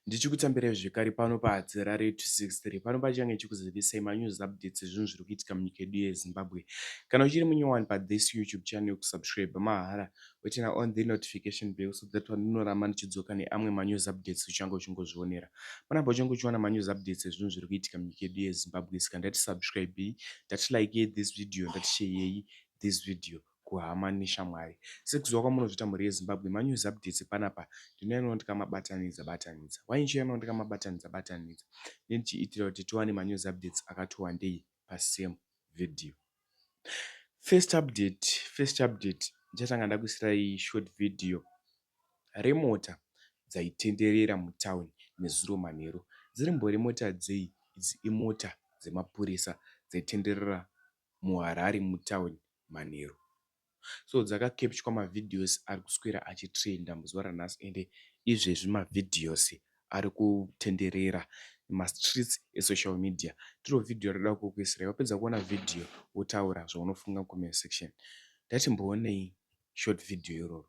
Ndichikutambirai zvekare pano paHadzirare 263 pano pachange chikuzivisai manews updates ezvinhu zviri kuitika munyika yedu yeZimbabwe. Kana uchiri munyowani pathis YouTube channel kusubscribe mahara woturn on the notification bell so that pandinoramba ndichidzoka neamwe manews updates uchange uchingozvionera. Panapa uchange uchiwana manews updates ezvinhu zviri kuitika munyika yedu yeZimbabwe saka ndati subscribe, ndati like this video, ndati share this video kuhama neshamwari. Sekuziva kwamunozviita mhuri yeZimbabwe, manews updates panapa ndinoyanawo ndikamabatanidza batanidza. Why ndichiyanawo ndikamabatanidza batanidza? Ndichiitira kuti tiwane manews updates akati wandei pasame video. First update, first update ndichatanga ndakuisirai short video remota dzaitenderera mutown nezuro manheru. Dzirimbori mota dzei? Idzi imota dzemapurisa dzaitenderera muHarare mutown manheru. So dzakakepchwa mavideos ari kuswera achitrenda muzuva ranhasi ende izvezvi mavideos ari kutenderera mastreets esocial media. Ndiro vhidhiyo rinoda kukuisirai. Wapedza kuona vhidhiyo wotaura zvaunofunga mucomment section. Ndatimboonei short video iroro.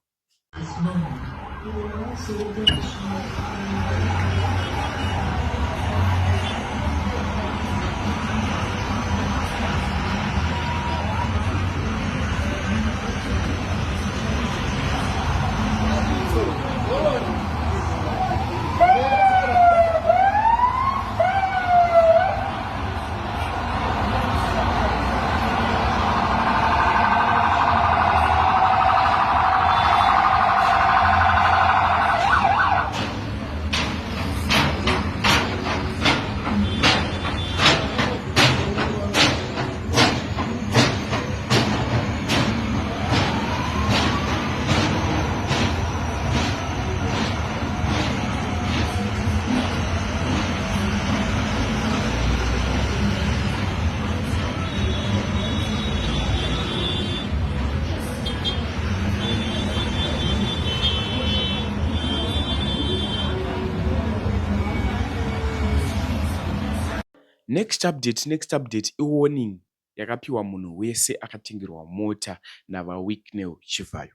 Next update, next update iwarning yakapiwa munhu wese akatengerwa mota navaWicknell Chivhayo.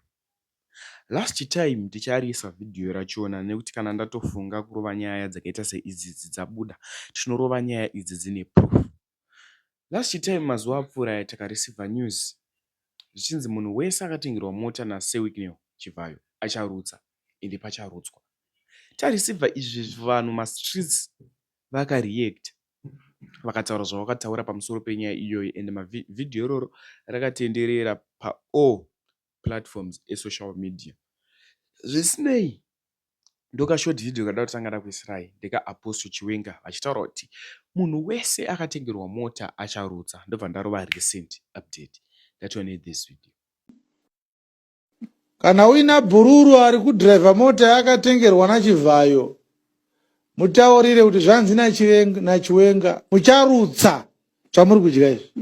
Last time ndichariisa vhidhiyo rachona nekuti kana ndatofunga kurova nyaya dzakaita seidzidzi dzabuda tinorova nyaya idzi dzine proof. Last time mazuva apfuura aya takareceiver news zvichinzi munhu wese akatengerwa mota naSir Wicknell Chivhayo acharutsa ende pacharutswa. Tareceiver izvi vanhu mastreets vakareacta vakataura zvavakataura pamusoro penyaya iyoyo ende vhidhiyo iroro rakatenderera paall platforms esocial media. Zvisinei, ndokashort video kada kutanga ndakuisirai ndekaApostle Chiwenga vachitaura kuti munhu wese akatengerwa mota acharutsa ndobva ndarova recent update. Ngatione this video. Kana uina bhururu ari kudhiraivha mota yaakatengerwa naChivhayo, mutaurire kuti zvanzi naChiwenga mucharutsa zvamuri kudya izvi.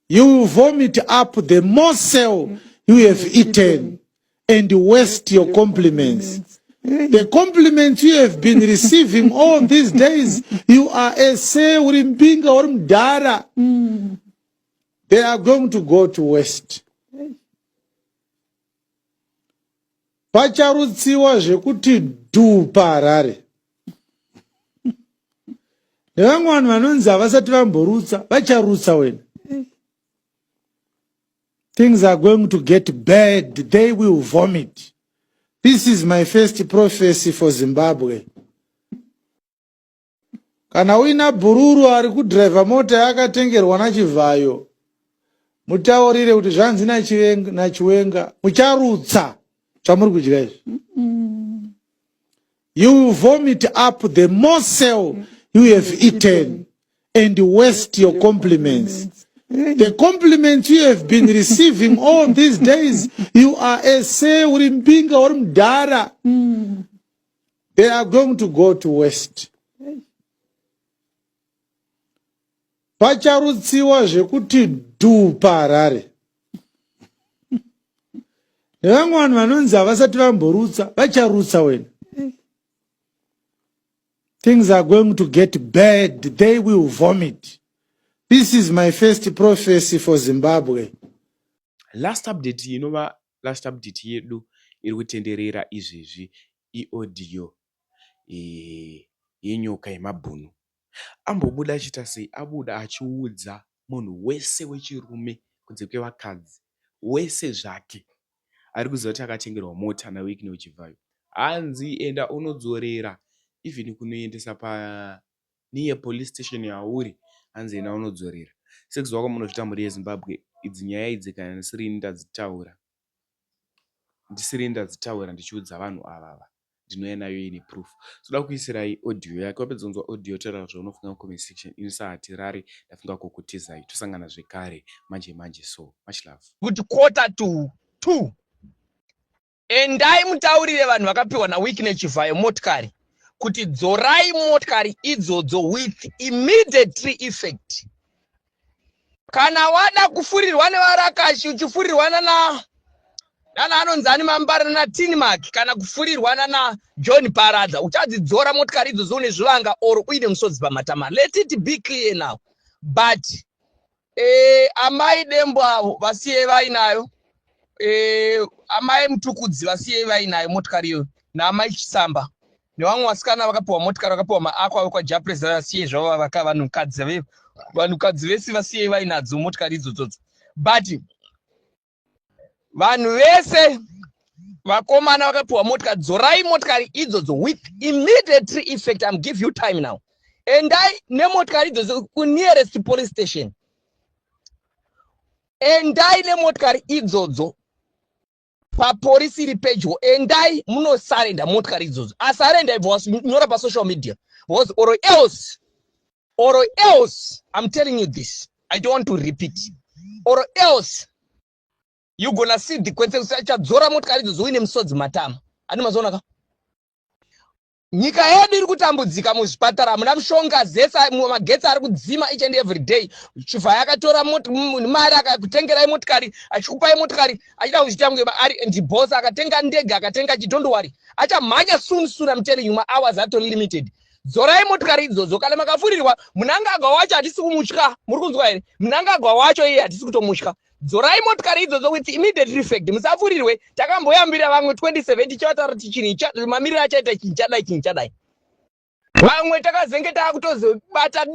You will vomit up the morsel you have eaten and waste your compliments. The compliments you have been receiving all these days, you are a say uri mbinga uri mudhara. They are going to go to waste. Pacharutsiwa zvekuti dhuu paHarare. Nevamwe vanhu vanonzi havasati vamborutsa, vacharutsa wena. Things are going to get bad. They will vomit. This is my first prophecy for Zimbabwe. Kana uina bhururu ari kudhiraivha mota yaakatengerwa naChivhayo, mutaurire kuti zvanzi naChiwenga mucharutsa zvamuri kudya izvi. You will vomit up the morsel you have eaten and waste your compliments. The compliments you have been receiving all these days, you are a say uri mbinga uri mudhara. They are going to go to waste. Pacharutsiwa zvekuti dhuu paHarare. Nevamwe vanhu vanonzi havasati vamborutsa, vacharutsa wena. Things are going to get bad. They will vomit. This is my first prophecy for Zimbabwe. Last update inova last update yedu iri kutenderera izvezvi iaudio. Yenyoka yemabhunu. Ambobuda achiita sei? Abuda achiudza munhu wese wechirume kunze kwevakadzi wese zvake ari kuziva kuti akatengerwa mota naWicknell Chivhayo. Hanzi enda unodzorera even kunoendesa pa near police station yauri hanzi enda unodzorera. Sekuziva kwamunozviita mhuri yeZimbabwe idzi nyaya idzi kana ndisiri ini ndadzitaura ndisiri ndadzitaura ndichiudza vanhu ava ndinouya nayo ine proof. Toda kuisirai audio yake wapedza kunzwa audio taura zvaunofunga mucomment section ini saHatirari ndafunga kukutizai tosangana zvekare manje manje so much love. Kuti 1:45 endai mutaurire vanhu vakapiwa naWicknell Chivhayo motikari kuti dzorai motikari idzodzo with immediately effect. Kana wada kufurirwa nevarakashi uchifurirwa nana nana anonzi ani Mambara nana Tinmark kana kufurirwa nana John Paradza, uchadzidzora motikari idzodzo une zvivanga or uine musodzi pamatama. Let it be clear now. But amai Dembo avo vasiyei vainayo, amai Mutukudzi vasiyei vainayo motikari iyoyo, naamai Chisamba nevamwe vasikana vakapiwa motikari, vakapiwa maako avo kwaJapres, vasiyei zvavo vaka vanhukadzi vese vasiyei vainadzo motikari idzodzodzo. But vanhu vese vakomana vakapiwa motikari, dzorai motikari idzodzo with immediate effect. I'm give you time now. Endai nemotikari idzodzo kunearest police station. Endai nemotikari idzodzo papolisi iri pedyo. Endai munosurrender motikari idzodzo. Asurrender ibva wanyora pasocial media, because or else I'm telling you this, I don't want to repeat, or else you gonna see the consequences. Achadzora motikari idzodzo uine musodzi matama. Andi mazoona ka nyika yedu iri kutambudzika, muzvipatara hamuna mushonga, zese magetsi ari kudzima each and every day. Chivhayo akatora mari akakutengerai motikari, achikupai motikari, achida kuzviita kunge ari ndiboss. Akatenga ndege, akatenga chi. Don't worry, achamhanya soon soon. I'm telling you, mahours atori limited. Dzorai motikari idzodzo kana makafurirwa. Munangagwa wacho hatisi kumutya, muri kunzwa here? Munangagwa wacho iye hatisi kutomutya. Dzorai motikari idzodzo with immediate effect, musafurirwe. Takamboyambira vamwe 27 tichivataura kuti chinhu mamiriro achaita, chinhu chadai, chinhu chadai. Vamwe takazenge taakutozobata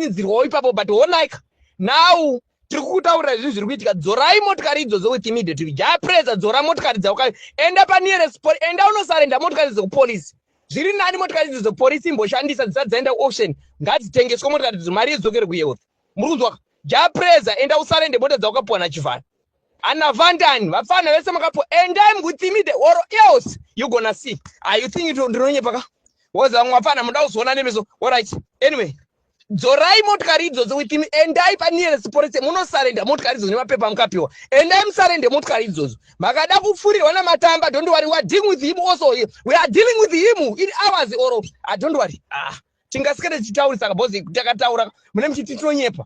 ipapo, but honike now tiri kukutaurira zvinhu zviri kuitika. Dzorai motikari idzodzo with immediate. Japresa, dzora motikari dzauka. Enda panearest, enda unosurrender motikari dzekupolisi. Zviri nani motikari idzodzo polisi imboshandisa dzisati dzaenda kuauction. Ngadzitengeswe motikari idzo, mari idzokere kuhealth. Muri kunzwa? Japresa, enda usurrender mota dzaukapiwa naChivhayo anavhandani. Vapfana vese makapiwa, endai with immediate or else you gonna see. Ah, you think ndinonyepa ka? Woza vamwe vapfana muda kuzoona nemeso. Alright, anyway, dzorai motikari idzodzo with endai panearest police munosurrender motikari idzodzo nemapepa mukapiwa. Endai musurrender motikari idzodzo. Makada kupfurirwa namatamba, don't worry, we are dealing with him also. We are dealing with him in hours or ah, don't worry. Ah, tingasikete tichitaurisa because takataura mune muchiti tinonyepa.